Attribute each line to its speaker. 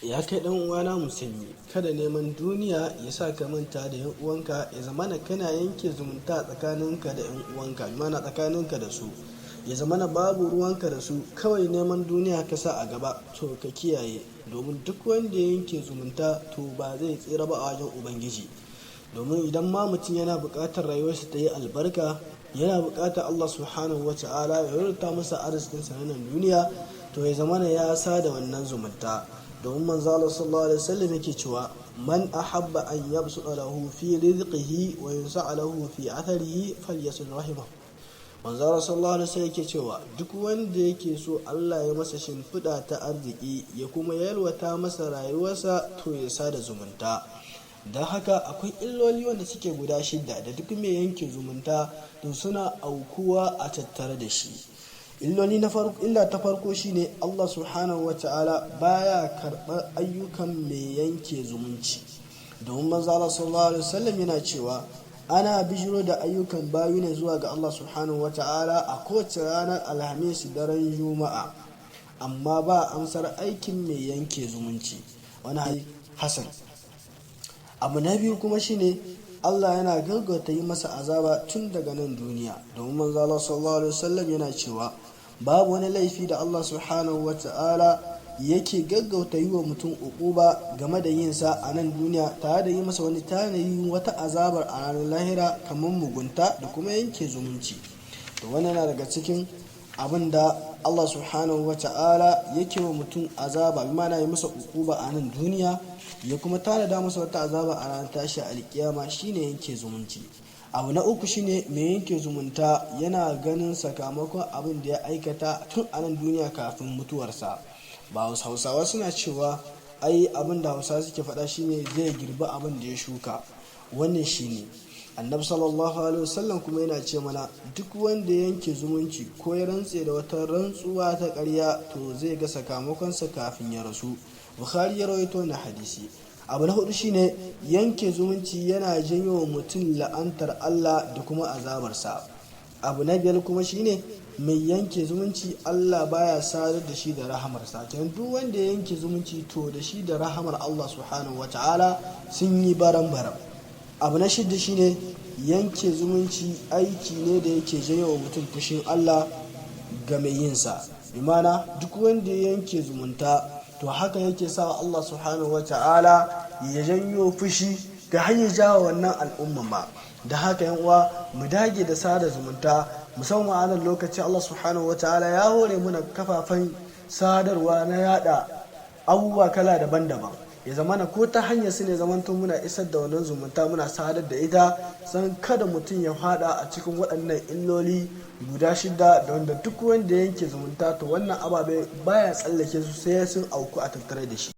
Speaker 1: Ya kai dan uwana musulmi, kada neman duniya ya sa ka manta da yan uwanka, ya zamana kana yanke zumunta tsakaninka da yan uwanka, mana tsakaninka da su, ya zamana babu ruwanka da su, kawai neman duniya ka sa a gaba. To ka kiyaye, domin duk wanda ya yanke zumunta to ba zai tsira ba a wajen Ubangiji. Domin idan ma mutum yana buƙatar rayuwarsa ta yi albarka, yana buƙatar Allah Subhanahu wa Ta'ala ya rurruta masa arzikinsa na nan duniya, to ya zamana ya sada wannan zumunta. Domin Manzo Allah sallallahu alaihi wasallam yake cewa: "Man ahabba an yabsuta lahu fi rizqihi wa yunsa'a lahu fi atharihi falyasil rahimahu." Manzo Allah sallallahu alaihi wasallam yake cewa duk wanda yake so Allah ya masa shimfiɗa ta arziki ya kuma yalwata masa rayuwarsa, to ya sada zumunta. Don haka akwai illoli wanda suke guda shidda da duk mai yanke zumunta to suna aukuwa a tattare da shi. Illoli na farko, illa ta farko shine Allah Subhanahu wata'ala baya karɓar ayyukan mai yanke zumunci. Domin Manzo Allah sallallahu alaihi wasallam yana cewa ana bijiro da ayyukan bayu ne zuwa ga Allah Subhanahu wata'ala a kowace ranar Alhamis daren Juma'a, amma ba amsar aikin mai yanke zumunci. Wani hasan. Abu na biyu kuma shine Allah yana gaggauta yi masa azaba tun daga nan duniya. Domin Manzo Allah sallallahu alaihi wasallam yana cewa babu wani laifi da Allah Subhanahu wata'ala yake gaggauta yi wa mutum uquba game da yin sa a nan duniya tare da yi masa wani tanayi wata azabar a ranar lahira kamar mugunta da kuma yanke zumunci. To wannan yana daga cikin abin da Allah Subhanahu wata'ala yake wa mutum azaba, bi ma'ana yi masa uquba a nan duniya ya kuma tanada masa wata azaba a ranar tashi alkiyama, shine yanke zumunci. Abu na uku shine mai yanke zumunta yana ganin sakamakon abin da ya aikata tun a nan duniya kafin mutuwarsa. Ba Hausawa suna cewa ai abin da Hausawa suke faɗa shine zai girbi abin da ya shuka. Wannan shine. Annabi sallallahu alaihi wasallam kuma yana ce mana duk wanda ya yanke zumunci ko ya rantse da wata rantsuwa ta ƙarya, to zai ga sakamakonsa kafin ya rasu. Bukhari ya rawaito wannan hadisi. Abu na hudu shine yanke zumunci yana janyo wa mutum la'antar Allah da kuma azabarsa. Abu na biyar kuma shine mai yanke zumunci Allah baya sadar da shi da rahamarsa. Kenan duk wanda ya yanke zumunci, to da shi da rahamar Allah Subhanahu wata'ala sun yi baran baran. Abu na shidda shine yanke zumunci aiki ne da yake janyo wa mutum fushin Allah ga mai yinsa. Bi ma'ana duk wanda ya yanke zumunta, to haka yake sa Allah Subhanahu wata'ala ya janyo fushi ga har ya jawo wannan al'umma ma. Da haka yan uwa, mu dage da sada zumunta, musamman a wannan lokaci Allah Subhanahu wata'ala ya hore muna kafafen sadarwa na yada abubuwa kala daban-daban. Ya zamana ko ta hanyar su ne zamanto muna isar da wannan zumunta, muna sadar da ita, san kada mutum ya fada a cikin waɗannan illoli guda shida da wanda duk wanda yanke zumunta, to wannan ababe baya tsallake su sai sun auku a tattare da shi.